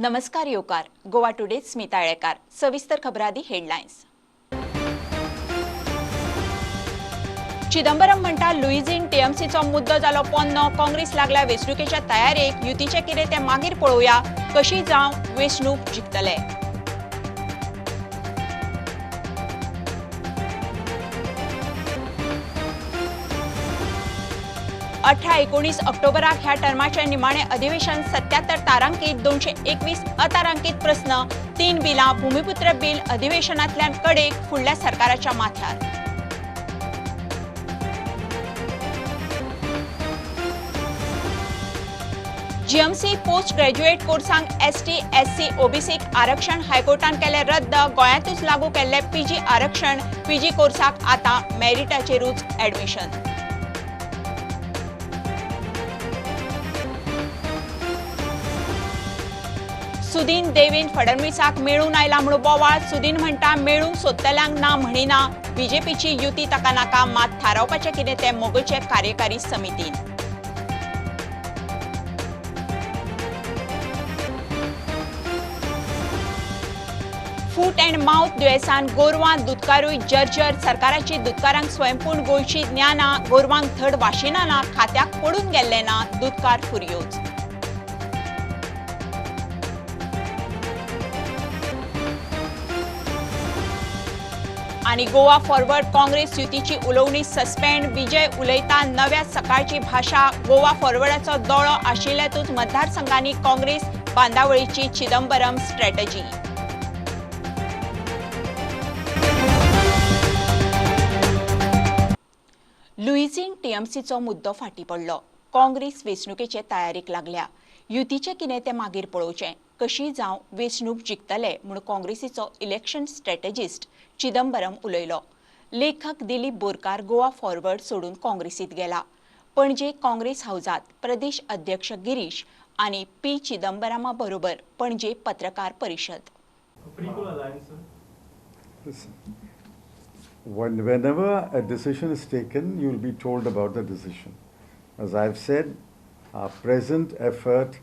नमस्कार येवकार गोवा टुडे स्मिता आळेकार. सविस्तर खबरां आदी हेडलायन्स. चिदंबरम म्हणटा लुईझीन टीएमसीचो मुद्दो जालो पोन्नो. काँग्रेस लागल्या वेंचणुकेच्या तयारेक. युतीचें कितें तें मागीर पळोवया. कशी जावं वेंचणूक जिखतले. अठरा 19 ऑक्टोबराक ह्या टर्माचे निमाणे अधिवेशन. 77 तारांकीत 221 अतारांकीत प्रस्न. 3 बिलां भूमिपुत्र बिल अधिवेशनांतल्यान कडेक फुडल्या सरकाराच्या माथ्यार. जीएमसी पोस्ट ग्रॅज्युएट कोर्सांक एसटी एससी ओबीसीक आरक्षण हायकोर्टान केलें रद्द. गोंयांतूच लागू केल्लें पीजी आरक्षण. पीजी कोर्साक आतां मेरिटाचेरूच ऍडमिशन. सुदीन देवीन फडणवीसाक मेळून आयला म्हूण बोवाळ. सुदीन म्हणटा मेळूंक सोदतल्यांक ना म्हणिना. बीजेपीची युती ताका नाका. मात थारावपाचें कितें तें मोगोचे कार्यकारी समितीन. फूट अँड माउथ दुयेंसान गोरवां दुदकारूय जर्जर. सरकाराची दुदकारांक स्वयंपूर्ण गोंयची ज्ञाना. गोरवांक धड वाशिना ना. खात्याक पडून गेल्लें ना. दुदकार फुरयोज. आनी गोवा फॉरवर्ड काँग्रेस युतीची उलोवणी सस्पेंड. विजय उलयता नव्या सकाळची भाशा. गोवा फॉरवर्डाचो दोळो आशिल्ल्यातूच मतदारसंघांनी काँग्रेस बांदावळीची चिदंबरम स्ट्रॅटजी. लुईझीन टीएमसीचो मुद्दो फाटीं पडलो. काँग्रेस वेंचणुकेचे तयारेक लागल्या. युतीचें कितें तें मागीर पळोवचें. कशी जावं वेंचणूक जिखतले म्हूण काँग्रेसीचो इलेक्शन स्ट्रॅटजिस्ट चिदंबरम उलयलो. लेखक दिलीप बोरकार गोवा फॉरवर्ड सोडून काँग्रेसीत गेला. पणजे काँग्रेस हावजात प्रदेश अध्यक्ष गिरीश आनी पी चिदंबरमा बरोबर पणजे पत्रकार परिशद. Whenever a decision is taken, you will be told about the decision. As I've said, our present effort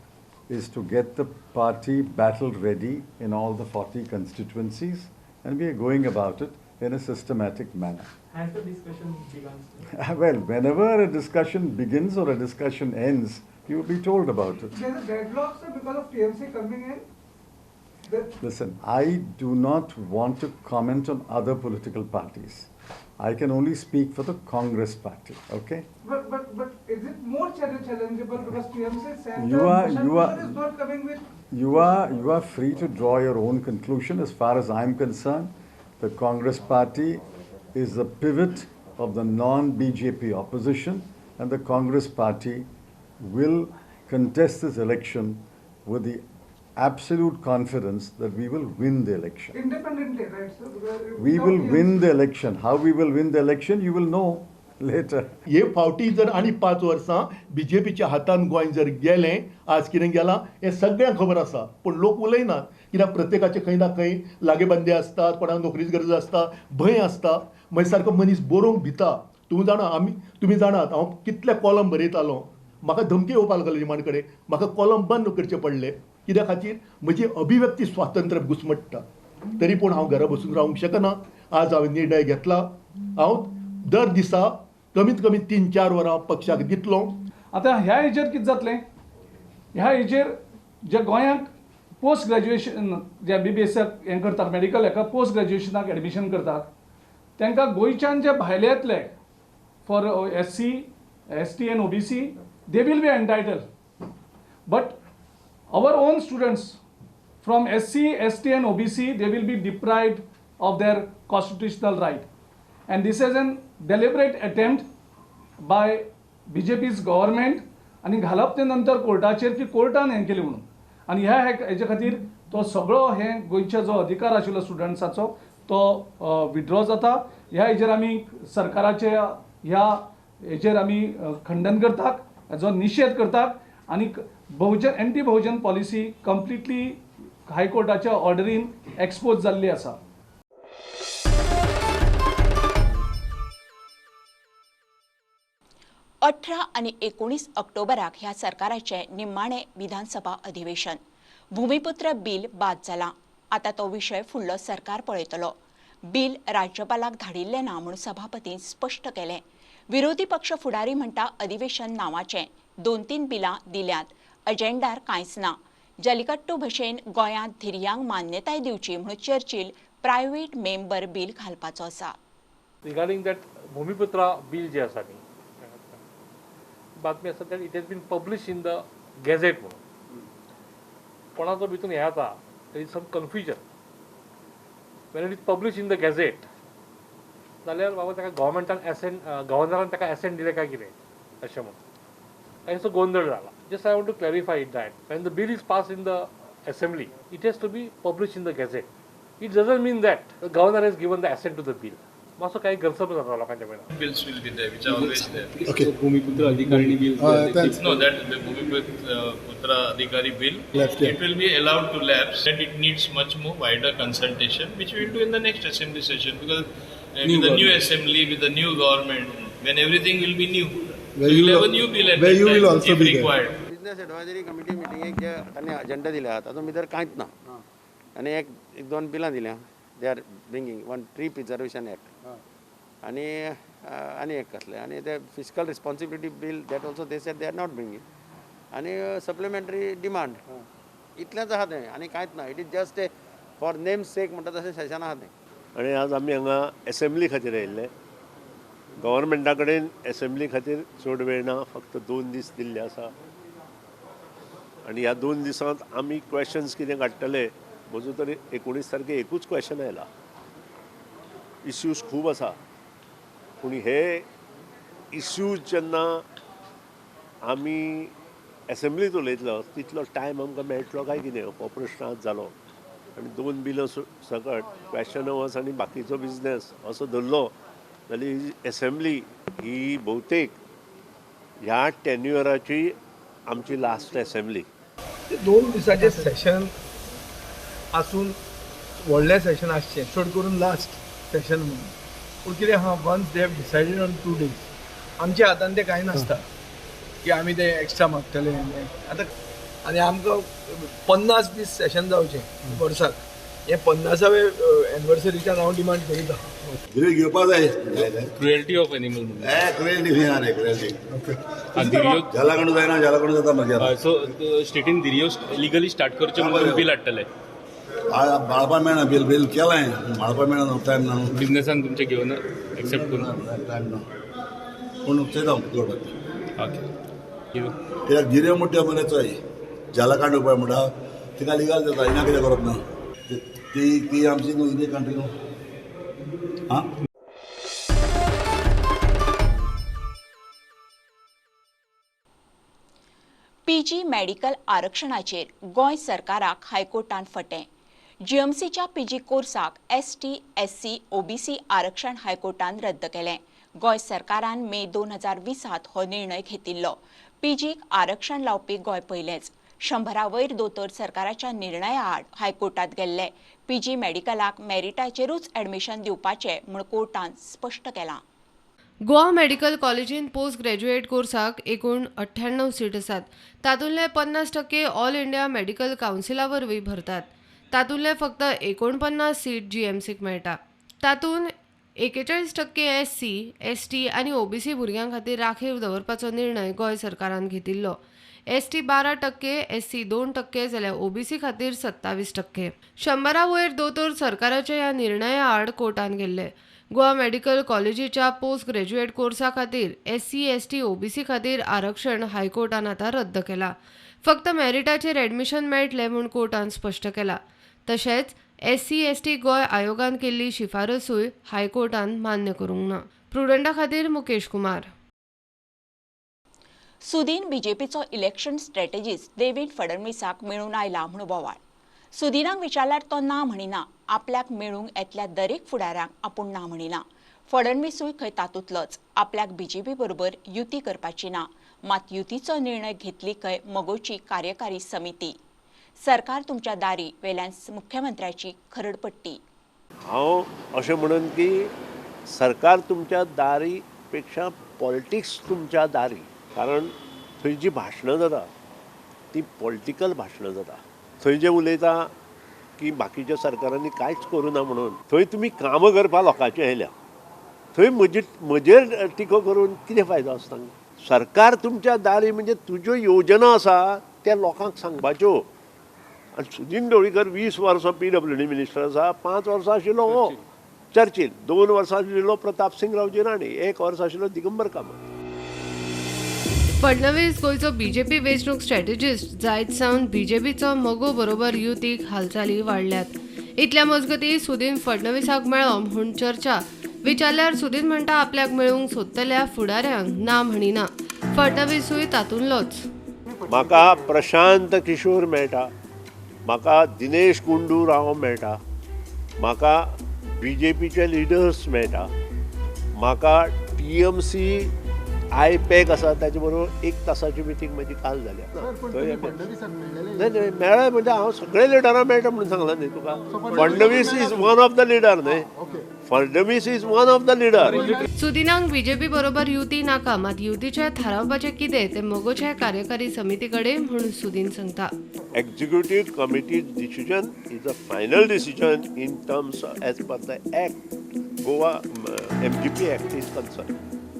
is to get the party battle ready in all the 40 constituencies, and we are going about it in a systematic manner. Has the discussion begun, sir? Well, whenever a discussion begins or a discussion ends, you will be told about it. There's a deadlock, sir, because of TMC coming in? Listen, I do not want to comment on other political parties. I can only speak for the Congress party, okay? But is it more challengeable because TMC center is not coming with... You are free to draw your own conclusion. As far as I'm concerned, the Congress party is the pivot of the non-BJP opposition, and the Congress party will contest this election with the absolute confidence that we will win the election. Independently, right, sir? We will win the election. How we will win the election, you will know later. हे फावटी जर आनी 5 वर्सां बीजेपीच्या हातान गोंय जर गेलें, आज कितें गेलां हें सगळ्यांक खबर आसा, पूण लोक उलयनात कित्याक प्रत्येकाचे खंय ना खंय लागेबंदे आसतात, कोणाक नोकरीच गरज आसता, भंय आसता. मागीर सारको मनीस बरोवंक भिता. तुमी जाणा, तुमी जाणात हांव कितले कॉलम बरयतालो. म्हाका धमकी येवपाक लागली निमाण कडेन, म्हाका कॉलम बंद करचे पडले. कित्या खातीर म्हजी अभिव्यक्ती स्वातंत्र्य घुसमट्टा. तरी पूण हांव घरा बसून रावंक शकना. आज हांवें निर्णय घेतला, हांव दर दिसा कमीत कमी 3-4 वरां पक्षाक दितलो. आतां ह्या हेजेर कितें जातलें, ह्या हेजेर जे गोंयांक पोस्ट ग्रॅज्युएशन जे एमबीबीएसाक हें करतात, मेडिकल हेका पोस्ट ग्रॅज्युएशनाक एडमिशन करतात, तांकां गोंयच्यान जे भायले येतले for SC ST and OBC they will be entitled, but our own students from SC, ST and OBC, they will be deprived of their constitutional right. And this is an deliberate attempt by BJP's government. आनी घालप ते नंतर कोर्टाचेर की कोर्टान हें केलें म्हणून. आनी ह्या हेजे खातीर तो सगळो हें गोंयचो जो अधिकार आशिल्लो स्टुडंट्साचो तो विड्रॉ जाता. ह्या हेजेर आमी सरकाराचे ह्या हेजेर आमी खंडन करतात, हेजो निशेध करतात. आनी Bahujan anti Bahujan policy completely हायकोर्टाच्या ऑर्डरीन एक्सपोज जाल्ली आसा. 18 आनी 19 ऑक्टोबराक ह्या सरकाराचें निमाणें विधानसभा अधिवेशन. भूमिपुत्र बील बाद जालां. आतां तो विशय फुडलो सरकार पळयतलो. बील राज्यपालाक धाडिल्लें ना म्हूण सभापतीन स्पश्ट केलें. विरोधी पक्ष फुडारी म्हणटा अधिवेशन नांवाचें 2-3 बिलां दिल्यांत, अजेंडार कांयच ना. जलिकट्टू भशेन गोंयांत धिरयांक मान्यताय दिवची म्हूण चर्चिल प्रायव्हेट मेंबर बील घालपाचो आसा. रिगार्डिंग that Bhumiputra bill जे आसा न्ही, बातमी आसा that it has been publish in the gazette म्हणून कोणाचो भितून हें जाता, there is some confusion. When it is publish in the gazette जाल्यार बाबा ताका गव्हर्मेंटान एसेंट, गव्हर्नरान ताका एसेंट दिलें काय कितें अशें म्हणून कांयसो गोंदळ जाला. Just I want to clarify it that when the bill is pass in the assembly it has to be publish in the gazette. It doesn't mean that the governor has given the assent to the bill. मातसो काही गैरसमज जाता लोकांच्या मनात. Bills will be there, which are always there. Okay. Bhumiputra Adhikarini bill. No, that the Bhumiputra Adhikari bill, left, yeah. It will be allowed to lapse. That it needs much more wider consultation, which we will do in the next assembly session, because with the new assembly, with the new government, when everything will be new, where we you will have a new bill at where that you time, will also if be required. Business advisory committee मिटिंगेक जे तांणी agenda दिल्या तातूंत भितर कांयच ना आनी एक दोन बिलां दिल्या. They are bringing one tree preservation act आनी आनी एक कसलें आनी ते fiscal responsibility bill that also they said they are not bringing आनी सप्लिमेंटरी डिमांड इतलेंच आहा तें आनी कांयच ना. It is just a for name sake म्हणटा तशें सेशन आहा तें. आनी आज आमी हांगा एसेंब्ली खातीर आयिल्ले. गव्हर्मेंटा कडेन एसेंब्ली खातीर चड वेळ ना, फक्त 2 दीस दिल्ले आसा. आनी ह्या 2 दिसांत आमी क्वेश्चन्स कितें काडटले. म्हजो तरी 19 तारखे एकूच क्वेश्चन आयला. इश्यूज खूब आसा, पूण हे इश्यूज जेन्ना आमी एसेंब्लीत उलयतलो तितलो टायम आमकां मेळटलो काय कितें हो प्रश्न आज जालो. आनी 2 बिलां सकट क्वेश्चन अवर्स आनी बाकीचो बिजनेस असो धरलो जाल्यार एसेंब्ली ही भोवतेक ह्या टेन्युअराची आमची लास्ट एसेंब्ली. 2 दिसाचें सेशन आसून व्हडलें सेशन आसचें, चड करून लास्ट सेशन म्हणून. पूण कितें आहा, once they have decided on 2 days आमच्या हातान तें कांय नासता की आमी तें एक्स्ट्रा मागतले. आतां आनी आमकां 50 दीस सेशन जावचें वर्साक, हें 50वें एनिवर्सरीच्यान हांव डिमांड करीत आहा. घेवपा जाय क्रुएल्टी ऑफ एनिमल क्रुएल्टी ना रे, क्रुएल्टी ज्याला कडून जायना, ज्याला कडून जाता मागीर. सो स्टेटीन धिरयो लिगली स्टार्ट करच्यो म्हणून बील हाडटले. माळपा मेळना, बील बील केलां माळपा मेळना, टायम ना. बिजनेसान तुमचे घेवन एक्सेप्ट करून टायम ना, पूण चोयता हांव. ओके, कित्याक धिरयो म्हणटा मरे चोय ज्याला कांड उपाय म्हणटा तिका लिगल जाता, हिंगा कितें करप ना. ती ती आमची न्हू इंडियन कंट्री न्हू. आं, पीजी मेडिकल आरक्षणाचेर गोंय सरकाराक हायकोर्टान फटें. जीएमसीच्या पीजी कोर्साक एसटी, एससी, ओबीसी आरक्षण हायकोर्टान रद्द केलें. गोंय सरकारान मे 2020 हो निर्णय घेतिल्लो. पीजीक आरक्षण लावपी गोंय पयलेंच. 100 वयर दोतोर सरकाराच्या निर्णया आड हायकोर्टात गेल्ले. पीजी मेडिकलाक मेरिटाचेरूच ॲडमिशन दिवपाचें म्हूण कोर्टान स्पश्ट केलां. गोवा मेडिकल कॉलेजीन पोस्ट ग्रॅज्युएट कोर्साक एकूण 98 सीट आसात. तातूंतले 50% ऑल इंडिया मेडिकल कावन्सिला वरवीं भरतात. तातूंतले फक्त 49 सीट जीएमसीक मेळटा. तातूंत 41% एससी, एसटी आनी ओबीसी भुरग्यां खातीर राखीव दवरपाचो निर्णय गोंय सरकारान घेतिल्लो. एसटी 12%, एससी 2% जाल्यार ओबीसी खातीर 27%. 100 वयर दोतोर सरकाराच्या ह्या निर्णया आड कोर्टान गेल्ले. गोवा मेडिकल कॉलेजीच्या पोस्ट ग्रॅज्युएट कोर्सा खातीर एससी, एसटी, ओबीसी खातीर आरक्षण हायकोर्टान आतां रद्द केला. फक्त मेरिटाचेर ॲडमिशन मेळटलें म्हूण कोर्टान स्पश्ट केला. तशेंच एससी, एसटी गोंय आयोगान केल्ली शिफारसूय हायकोर्टान मान्य करूंक ना. प्रुडंटा खातीर मुकेश कुमार. सुदीन बीजेपीचो इलेक्शन स्ट्रॅटेजिस्ट देवेंद्र फडणवीसाक मेळून आयला म्हूण बोवाळ. सुदीनाक विचारल्यार तो ना म्हणिना. आपल्याक मेळूंक येतल्या दरेक फुडाऱ्यांक आपूण ना म्हणिना. फडणवीसूय खंय तातूंतलोच. आपल्याक बीजेपी बरोबर युती करपाची ना, मात युतीचो निर्णय घेतली खंय मगोची कार्यकारी समिती. सरकार तुमच्या दारी वेल्यान मुख्यमंत्र्याची खरडपट्टी. हांव अशें म्हणून की सरकार तुमच्या दारी पेक्षा पॉलिटिक्स तुमच्या दारी, कारण थंय जी भाशणां जाता ती पॉलिटिकल भाशणां जाता. थंय जे उलयता की बाकीच्या सरकारांनी कांयच करूं ना म्हणून, थंय तुमी कामां करपा लोकांचे आयल्या, थंय म्हजेर टिको करून कितें फायदो आसता? सरकार तुमच्या दारी म्हणजे तुज्यो योजना आसा त्या लोकांक सांगपाच्यो. आनी सुदीन ढवळीकर 20 वर्सां PWD minister आसा, 5 वर्सां आशिल्लो हो चर्चील, 2 वर्सां आशिल्लो प्रताप सिंग रावजी राणे, 1 वर्स आशिल्लो दिगंबर कामत. फडणवीस गोंयचो बीजेपी वेंचणूक स्ट्रॅटेजिस्ट जायत सावन बीजेपीचो मगो बरोबर युतीक हालचाली वाडल्यात. इतल्या मजगती सुदीन फडणवीसाक मेळ्ळो म्हूण चर्चा विचारल्यार सुदीन म्हणटा आपल्याक मेळूंक सोदतल्या फुडाऱ्यांक ना म्हणिना. फडणवीसूय तातूंतलोच. म्हाका प्रशांत किशोर मेळटा, म्हाका दिनेश गुंडू राव मेळटा, म्हाका बीजेपीचे लिडर्स मेळटा, म्हाका TMC आयपॅक आसा ताचे बरोबर 1 तासाची मिटींग म्हजी काल जाल्या. नाही मेळ्ळें म्हणजे हांव सगळे लिडरां मेळटा म्हणून सांगलां न्ही तुका. Fadnavis is one of the leader न्ही, Fadnavis is one of the leader. सुदिनांक BJP बरोबर युती नाका, मात युतीचें थारावपाचें कितें तें मगोच्या कार्यकारी समिती कडेन म्हूण सुदीन सांगता. Executive committee decision is a final decision in terms as per the act, Goa MGP act is concern.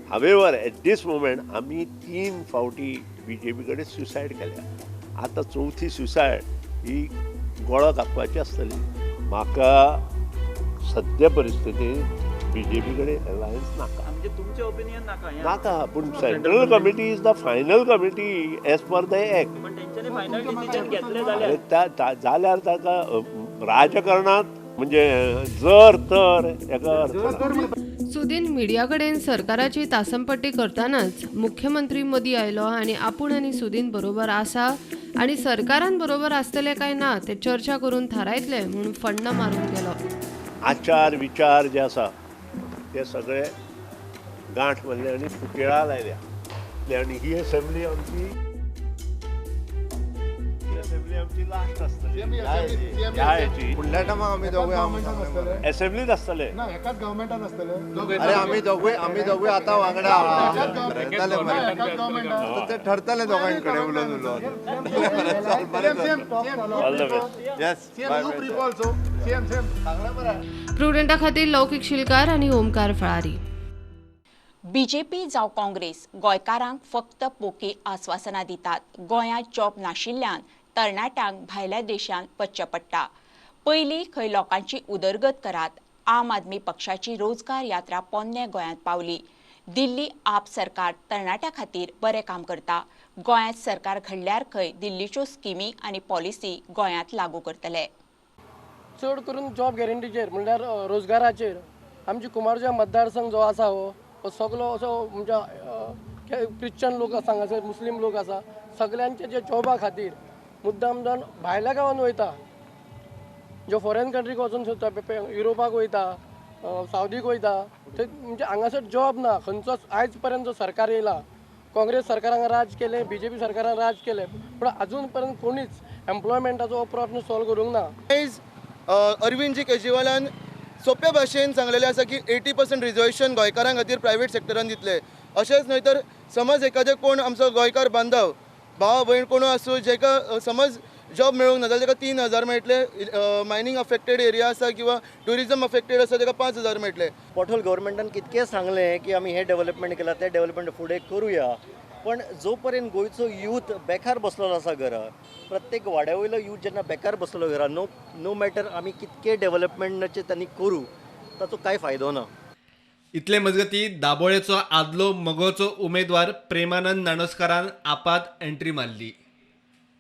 However, at this moment आमी 3 फावटी बीजेपी कडेन सुसायड केल्या, आतां चवथी सुसायड ही गळो कापपाची आसतली. म्हाका सद्या परिस्थितींत बीजेपी कडेन अलायन्स नाका. तुमचें ओपिनियन नाका नाका, पूण central committee is the final committee as per the act. जाल्यार ताका राजकारणांत म्हणजे जर तर एका अर्थ. सुदीन मिडिया कडेन सरकाराची तासमपट्टी करतानाच मुख्यमंत्री मदीं आयलो आनी आपूण आनी सुदीन बरोबर आसा आनी सरकारान बरोबर आसतले काय ना ते चर्चा करून थारायतले म्हूण फण्ण मारून गेलो. आचार विचार जे आसा ते सगळे गांठ मारले आनी फुटेळा लायल्या आनी ही असेंब्ली आमची लास्ट आसतली. फुडल्या टायमाक आमी दोगूय असेंब्लीत आसतले. एकाच गव्हर्मेंटान आसतले. अरे आमी दोगूय आतां वांगडा ते ठरतले दोगां कडेन उलोवन उलोवन. प्रुडंटा खातीर लौकीक शिलकार आनी ओमकार फळारी. बीजेपी जावं काँग्रेस गोंयकारांक फक्त पोकी आस्वासनां दितात. गोंयांत जॉब नाशिल्ल्यान तरणाट्यांक भायल्या देशांत वचचें पडटा. पयलीं खंय लोकांची उदरगत करात. आम आदमी पक्षाची रोजगार यात्रा पोन्ने गोंयांत पावली. दिल्ली आप सरकार तरणाट्यां खातीर बरें काम करता. गोंयांत सरकार घडल्यार खंय दिल्लीच्यो स्किमी आनी पॉलिसी गोंयांत लागू करतले. चड करून जॉब गॅरंटीचेर म्हणल्यार रोजगाराचेर आमची कुमारजुंव्या मतदारसंघ जो आसा हो सगलो असो म्हणजे क्रिश्चन लोक आसा हांगासर, मुस्लीम लोक आसा, सगल्यांचे जे जॉबा खातीर मुद्दाम जावन भायल्या गांवान वयता, जो फॉरेन कंट्रीक वचून सोदता, युरोपाक वयता, सावदीक वयता, थंय म्हणजे हांगासर जॉब ना खंयचोच. आयज पर्यंत जो सरकार येयला, काँग्रेस सरकारान राज केलें, बीजेपी सरकारान राज केलें, पूण अजून पर्यंत कोणीच एम्प्लॉयमेंटाचो हो प्रश्न सॉल्व करूंक ना. आयज अरविंदजी केजरीवालान सोंप्या भाशेन सांगलेलें आसा की 80% रिजर्वेशन गोंयकारां खातीर प्रायवेट सेक्टरान दितले. अशेंच न्हय तर समज एखादें कोण आमचो गोंयकार बांधव भाव भयण कोण आसूं जेका समज जॉब मेळूंक ना जाल्यार ताका 3,000 मेळटले. मायनींग अफेक्टेड एरिया आसा किंवा ट्युरिजम अफेक्टेड आसा ताका 5,000 मेळटले. पोटहोल गव्हर्मेंटान कितकें सांगलें की आमी हें डेव्हलपमेंट केलां, तें डेव्हलपमेंट फुडें करुया, पण जो पर्यंत गोंयचो यूथ बेकार बसलेलो आसा घरा, प्रत्येक वाड्या वयलो यूथ जेन्ना बेकार बसलेलो घरा, नो मॅटर आमी कितके डेव्हलपमेंटाचे तांणी करूं ताचो कांय फायदो ना. इतले मजगती दाबोळेचो आदलो मगोचो उमेदवार प्रेमानंद नानोस्कारान आपात एंट्री मारली.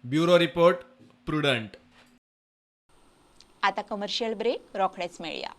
Bureau report, Prudent. आता कमर्शियल ब्रेक, रोखडेच मेळया.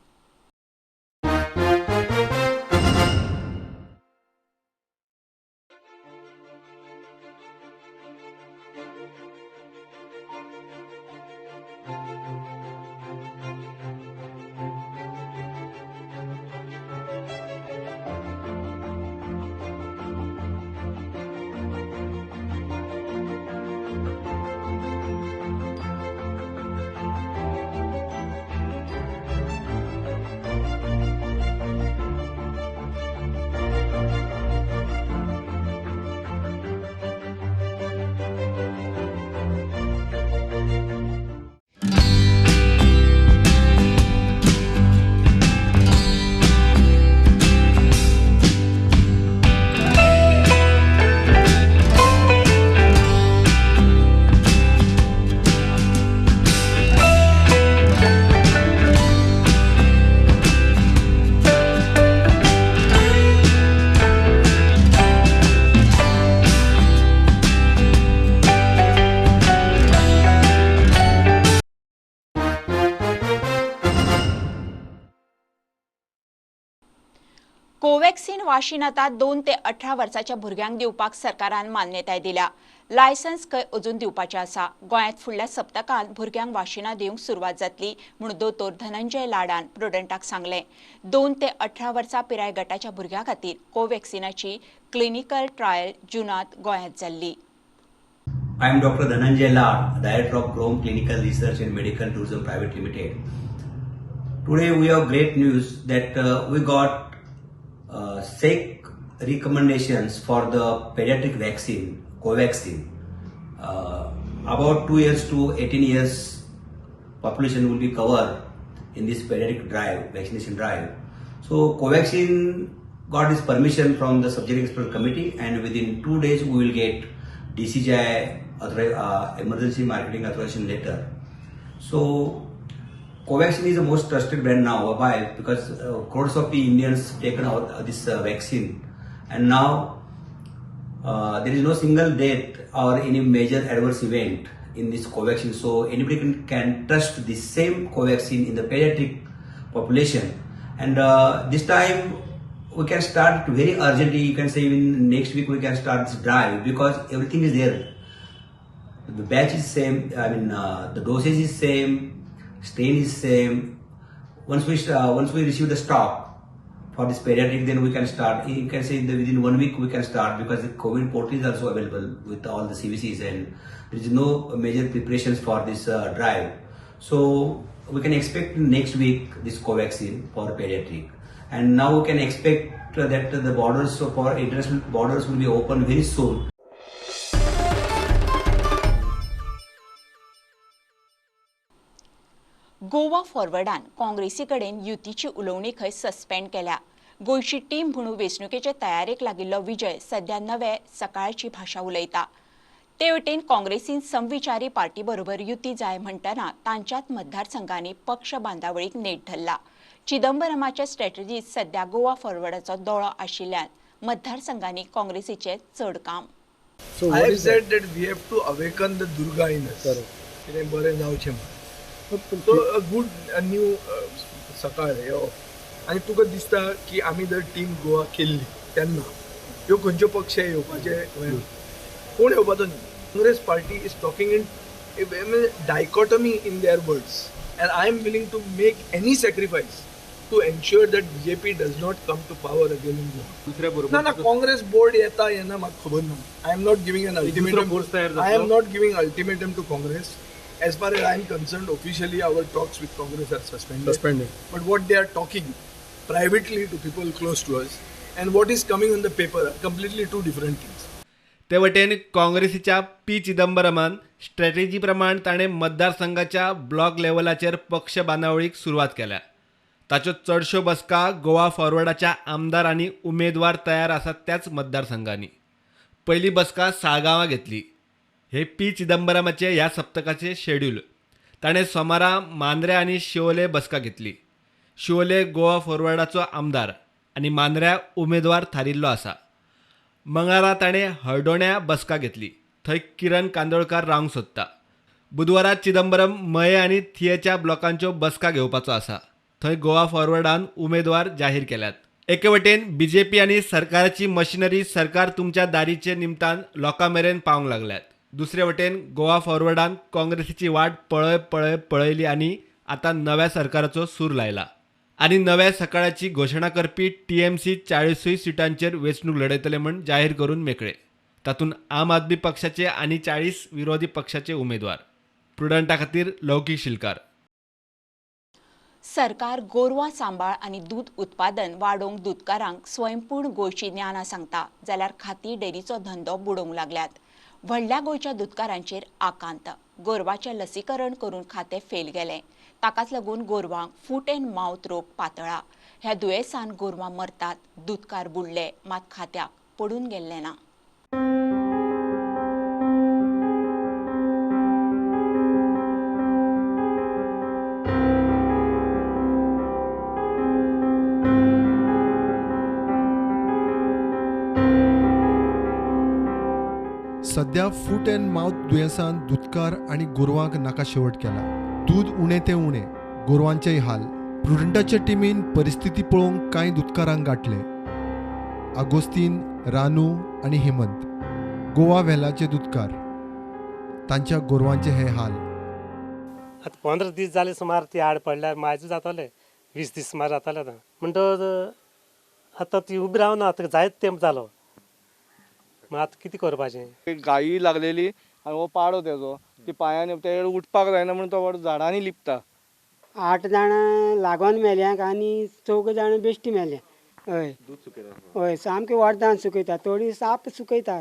कोवॅक्सिन वाशीन आतां 2 ते 18 वर्साच्या भुरग्यांक दिवपाक सरकारान मान्यताय दिल्या. लायसन्स खंय अजून दिवपाचें आसा. गोंयांत फुडल्या सप्तकांत भुरग्यांक वाशिनां दिवंक सुरवात जातली म्हूण दोतोर धनंजय लाडान प्रुडंटाक सांगलें. 2 ते 18 वर्सां पिराय गटाच्या भुरग्यां खातीर कोवॅक्सिनाची क्लिनिकल ट्रायल जूनांत गोंयांत जाल्ली. I am Dr. Dhananjay Lad, Director of Chrome Clinical Research and Medical Tourism Private Limited. Today we have great news that we got SEC recommendations for the pediatric vaccine, Covaxin. About 2 years to 18 years population will be covered in this pediatric drive, vaccination drive. So Covaxin got this permission from the subject expert committee, and within 2 days we will get DCGI emergency marketing authorization letter. So Covaxin is the most trusted brand now. Why? Because crores of the Indians taken out this vaccine, and now there is no single death or any major adverse event in this Covaxin. So anybody can trust the same Covaxin in the pediatric population. And this time we can start very urgently. You can say even next week we can start this drive, because everything is there. The batch is same, I mean the dosage is same, strain is same. Once we receive the stock for this pediatric, then we can start. You can say within 1 week we can start, because the COVID portal is also available with all the CVCs, and there is no major preparations for this drive. So we can expect next week this Covaxin for pediatric. And now we can expect that the borders for international borders will be open very soon. Goa फॉरवर्डान काँग्रेसी कडेन युतीची उलोवणी खंय suspend केल्या. गोंयची team म्हणून वेंचणुकेचे तयारेक लागिल्लो विजय सध्या नवे सकाळची भाशा उलयता. ते वटेन काँग्रेसीन समविचारी पार्टी बरोबर युती जाय म्हणटना तांच्याच मतदारसंघांनी पक्ष बांदावळीक नेट धरला. चिदंबरमाच्या स्ट्रॅटजीत सध्या गोवा फॉरवर्डाचो दोळो आशिल्ल्यान मतदारसंघांनी काँग्रेसीचें चड काम. I have said that we have to awaken the Durga in us. कितें बरें जावचें म्हणून. So a good new सकाळ यो आनी तुका दिसता की आमी जर टीम गोवा केल्ली तेन्ना ह्यो खंयच्यो पक्ष येवपाचे कोण येवपाचो न्ही. Congress party is talking in dichotomy in their words, and I am willing to make any sacrifice to ensure that BJP does not come to power again in Goa. ना ना, काँग्रेस बोर्ड येता येना म्हाका खबर ना. I am not giving an ultimatum. I am not giving ultimatum to Congress. As far as I am concerned, officially our talks with Congress are suspended. But what they are talking privately to people close to us and what is coming on the paper are completely two different things. ते वटेन काँग्रेसीच्या P चिदंबरमान strategy प्रमाण ताणें मतदारसंघाच्या block लेवलाचेर पक्ष बांदावळीक सुरवात केल्या. ताच्यो चडश्यो बसका गोवा फॉरवर्डाच्या आमदार आनी उमेदवार तयार आसात त्याच मतदारसंघांनी. पयली बसका साळगांवां घेतली. हे पी चिदंबरमाचे ह्या सप्तकाचे शेड्यूल. ताणें सोमारा मांद्र्या आनी शिवोले बसका घेतली. शिवोले गोवा फॉरवर्डाचो आमदार आनी मांद्र्या उमेदवार थारिल्लो आसा. मंगळारा ताणें हळदोण्या बसका घेतली. थंय किरण कांदोळकार रावंक सोदता. बुधवारा चिदंबरम मये आनी थियेच्या ब्लॉकांच्यो बसका घेवपाचो आसा. थंय गोवा फॉरवर्डान उमेदवार जाहीर केल्यात. एके वटेन बीजेपी आनी सरकाराची मशिनरी सरकार तुमच्या दारीचे निमतान लोकां मेरेन पावंक लागल्यात. दुसरे वटेन गोवा फॉरवर्डान काँग्रेसीची वाट पळय पळय पळयली आनी आतां नव्या सरकाराचो सूर लायला. आनी नव्या सकाळाची घोशणा करपी टीएमसी 40 सिटांचेर वेंचणूक लढयतले म्हूण जाहीर करून मेकळे. तातूंत आम आदमी पक्षाचे आनी 40 विरोधी पक्षाचे उमेदवार. प्रुडंटा खातीर लौकीक शिलकार. सरकार गोरवां सांबाळ आनी दूद उत्पादन वाडोवंक दुदकारांक स्वयंपूर्ण गोंयची ज्ञानां सांगता, जाल्यार खाती डेअरीचो धंदो बुडोवंक लागल्यात. व्हडल्या गोंयच्या दुदकारांचेर आकांत. गोरवाचें लसीकरण करून खातें फेल गेलें. ताकाच लागून गोरवांक फूट अँड मावथ रोग पातळा. ह्या दुयेंसान गोरवां मरतात. दुदकार बुडले मात खात्याक पडून गेल्लें ना. सध्या फूट अँड मावथ दुयेंसान दुदकार आनी गोरवांक नाका शेवट केला. दूद उणें तें उणें, गोरवांचेय हाल. प्रुडंटाच्या टिमीन परिस्थिती पळोवंक कांय दुदकारांक गांठले. आगोस्तीन, रानू आनी हेमंत गोवा वेलाचे दुदकार. तांच्या गोरवांचे हे हाल. आतां 15 दीस जाले सुमार ती आड पडल्यार मायज जातले 20 दीस सुमार जातले आतां. म्हणटच आतां ती उबी रावना, आतां जायत तेंप जालो, मागीर आतां कितें करपाचें? गायी लागलेली आनी हो पाडो तेजो ती पांयांनी ते उठपाक जायना म्हणून तो झाडांनी लिपता. 8 जाणां लागोन मेल्या आनी 4 जाणां बेश्टी मेल्या. हय हय, सामकें वखदान सुकयता, थोडी साप सुकयता.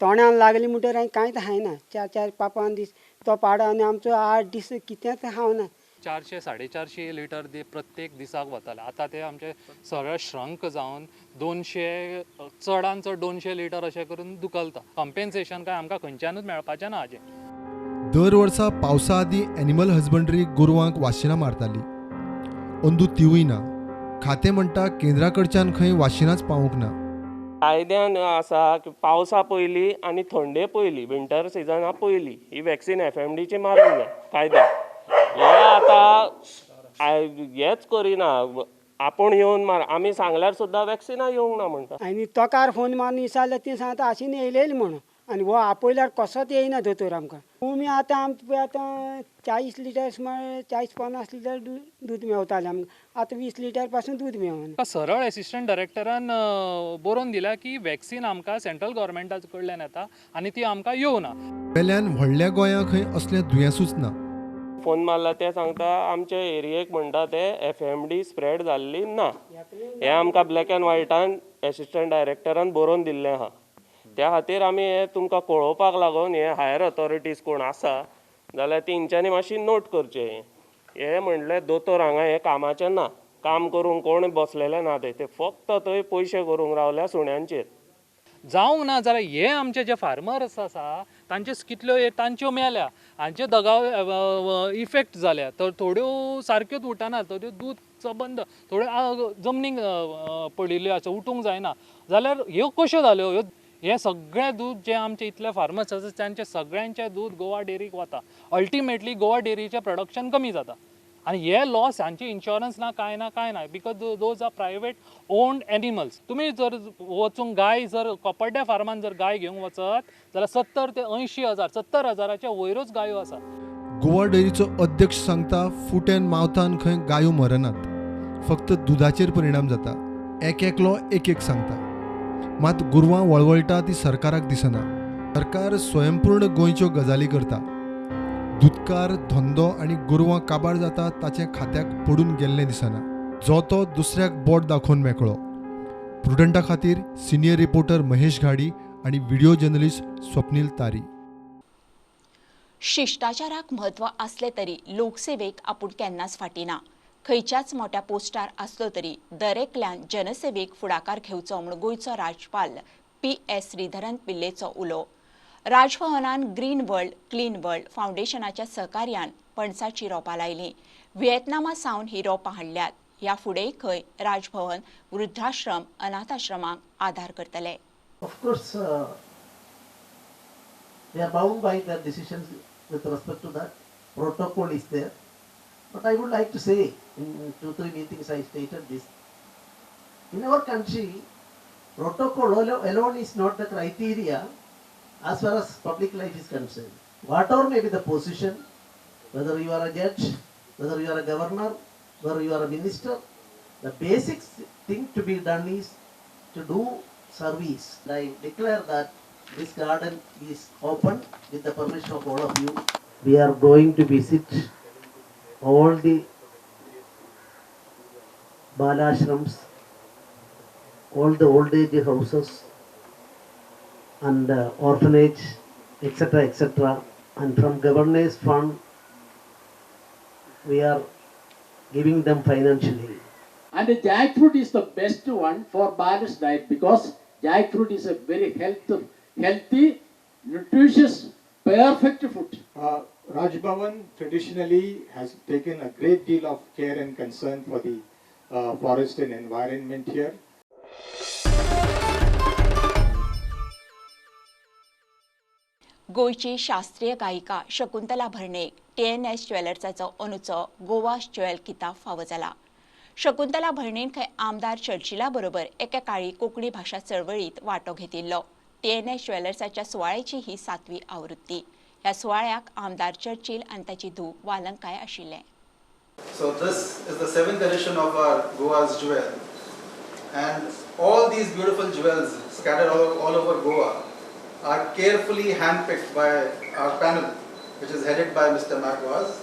तोंडान लागली म्हणटकीर आनी कांयच खायना. 4 4 5 5 दीस तो पाडो आनी आमचो 8 दीस कितेंच खावना. 400 450 लिटर प्रत्येक दिसाक वताले, आतां ते आमचे सरळ श्रंक जावन 200, चडान चड 200 लिटर अशें करून दुकलता. कंपेन्सेशन काय आमकां खंयच्यानूच मेळपाचें ना हाजें. दर वर्सा पावसा आदीं एनिमल हजबंडरी गोरवांक वाशिनां मारताली, अंदू तिवूय ना. खातें म्हणटा केंद्रा कडच्यान खंय वाशिनांच पावूंक ना. कायद्यान आसा की पावसा पयलीं आनी थंडे पयलीं, विंटर सिजना पयलीं ही वॅक्सीन एफएमडीची मारूंक जाय कायद्यान. हे आतां हेच करिना, आपूण येवन मार, आमी सांगल्यार सुद्दां वॅक्सिनां येवंक ना म्हणटा. आनी तोकार फोन मारून विचारल्यार ती सांगता आशिन येयलेली म्हणून, आनी हो आपयल्यार कसोच येयना दोतोर आमकां. आमी आतां आमकां आतां 40 लिटर सुमार 40-50 लिटर दूद मेवतालें आमकां, आतां 20 लिटर पासून दूद मेवना. सरळ एसिस्टंट डायरेक्टरान बरोवन दिल्या की वॅक्सीन आमकां सेंट्रल गव्हर्मेंटा कडल्यान येता आनी ती आमकां येवना. वेल्यान व्हडल्या गोंया खंय असलें दुयेंसूच ना. फोन मारला ते सांगता आमचे एरियेक म्हणटा ते एफएमडी स्प्रेड जाल्ली ना. हें आमकां ब्लॅक एंड व्हायटान एसिस्टंट डायरेक्टरान बरोवन दिल्लें आहा. त्या खातीर आमी हें तुमकां कळोवपाक लागून हे हायर ऑथॉरिटीज कोण आसा जाल्यार तेंच्यांनी मातशी नोट करचें. हें म्हणलें दोतोर हांगा हें कामाचें ना, काम करूंक कोण बसलेले ना, ते फक्त थंय पयशे करूंक रावल्या सुण्यांचेर. जावंक ना जाल्यार हे आमचे जे फार्मर्स आसा तांचे कितल्यो तांच्यो मेल्या, हांचे दगाव इफेक्ट जाल्या. तर थोड्यो सारक्योच उठना, थोड्यो दूद सबंद थोड्यो जमनीक पडिल्ल्यो आसा, उठूंक जायना. जाल्यार ह्यो कश्यो जाल्यो? ह्यो हे सगळें दूद जे आमचे इतले फार्मर्स आसा तांचे सगळ्यांचें दूद गोवा डेरीक वता. अल्टिमेटली गोवा डेरीचें प्रोडक्शन कमी जाता आनी हे लॉस हांचे इन्शुरन्स ना, कांय ना, कांय ना, because those are private owned animals. तुमी जर वचूंक गाय जर कोपर्ड्या फार्मान जर गाय घेवंक वचत जाल्यार 70 ते 80 हजार, 70 हजाराच्या वयरूच गायो आसा. गोवा डेअरीचो अध्यक्ष सांगता फूट अँड मावथान खंय गायो मरनात, फक्त दुदाचेर परिणाम जाता. एक एकलो एक एक सांगता, मात गोरवां वळवळटा ती सरकाराक दिसना. सरकार स्वयंपूर्ण गोंयच्यो गजाली करता. दुदकार धंदो आनी गोरवां काबार जाता ताचें खात्याक पडून गेल्लें दिसना. जो तो दुसऱ्याक बोट दाखोवन मेकळो. प्रुडंटा खातीर सिनियर रिपोर्टर महेश घाडी आनी व्हिडिओ जर्नलिस्ट स्वप्नील तारी. शिश्टाचाराक म्हत्व आसलें तरी लोकसेवेक आपूण केन्नाच फाटी ना. खंयच्याच मोठ्या पोस्टार आसलो तरी दरेकल्यान जनसेवेक फुडाकार घेवचो म्हूण गोंयचो राज्यपाल पी.एस. श्रीधरन पिल्लेचो उलो. राजभवनान ग्रीन वर्ल्ड क्लीन वर्ल्ड फावंडेशनाच्या सहकार्यान पणसाची रोपां लायलीं. व्हिएतनामा सावन ही रोपां हाडल्यात. ह्या फुडें खंय राजभवन वृद्धाश्रम अनाथाश्रमांक आधार करतले. Of course, they are bound by their decisions with respect to that. Protocol is there. But I would like to say, in 2-3 meetings I stated this. In our country, protocol alone is not the criteria as far as public life is concerned. Whatever may be the position, whether you are a judge, whether you are a governor, whether you are a minister, the basic thing to be done is to do service. I declare that this garden is open with the permission of all of you. We are going to visit all the balashrams, all the old age houses and orphanage, etc., etc. And from governor's fund, we are giving them financially. And the jackfruit is the best one for balanced diet because jackfruit is a very healthy, nutritious, perfect food. Raj Bhavan traditionally has taken a great deal of care and concern for the forest and environment here. गोंयची शास्त्रीय गायिका Shakuntala भरणेक TNS ज्वेलर्साचो अंदूचो Goa jewel किताब फावो जाला. शकुंतला भरणेन खंय आमदार चर्चिला बरोबर एके काळी कोंकणी भाशा चळवळीत वांटो घेतिल्लो. टीएनएस ज्वेलर्साच्या सुवाळ्याची ही 7वी आवृत्ती. ह्या सुवाळ्याक आमदार चर्चिल आनी ताची धूव वालंकाय आशिल्ले. So this is the 7th edition of our Goa's Jewel, and all these beautiful jewels scattered all over Goa are carefully handpicked by our panel, which is headed by Mr. Mac Vaz.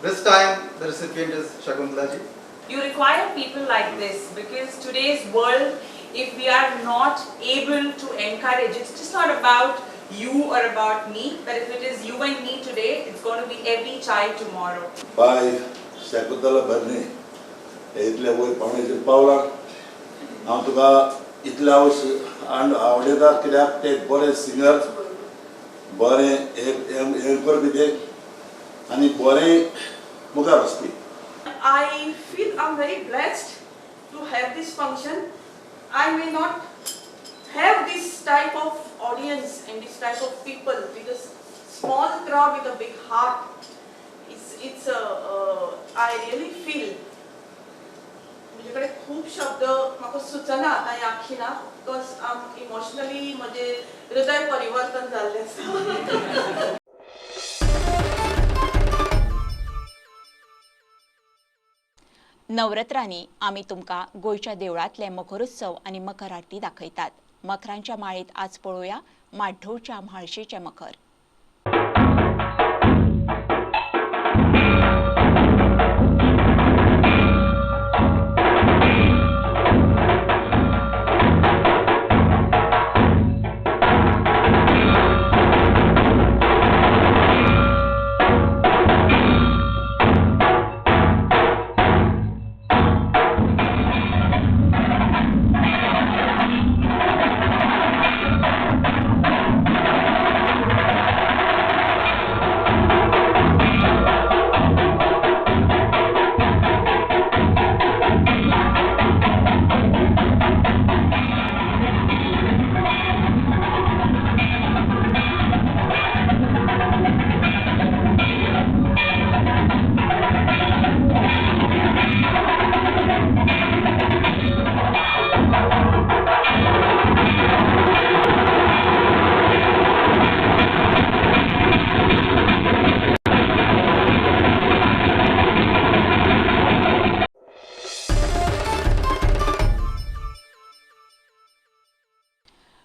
This time the recipient is Shakuntala ji. You require people like this because today's world, if we are not able to encourage, it's just not about you or about me, but if it is you and me today, it's going to be every child tomorrow. By Shakuntala Bharne, इतले वयर पावण्याचेर पावला. हांव तुका इतले हांव आवडयता कित्याक ते बरे सिंगर, बरें एंकर बी ते आनी बरें मुखार वचपी. I feel I'm very blessed to have this function. I may not have this type of audience and this type of people because small crowd with a big heart. It's a I really feel. म्हजे कडेन खूब शब्द म्हाका सुचना आतां ह्या खिणाक because I am emotionally म्हजें हृदय परिवर्तन जाल्लें आसा. नवरात्रांनी आमी तुमकां गोंयच्या देवळांतले मखरोत्सव आनी मकर आरती दाखयतात. मखरांच्या माळेंत आज पळोवया माड्डोळच्या म्हाळशेचें मखर.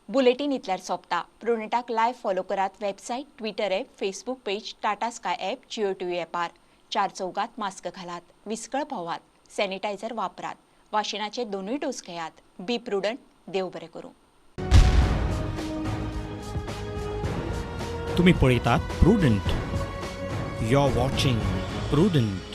बुलेटीन इतल्यार सोंपता. प्रुडंटाक लायव्ह फॉलो करात website, Twitter app, Facebook page, Tata Sky app, Jio TV ॲपार. चार चौगात मास्क घालात, विस्कळ भोवात, सॅनिटायझर वापरात, वाशिनाचे दोनूय डोस घेयात. बी प्रुडंट. देव बरें करूं. तुम्ही पळयतात Prudent. You are watching Prudent.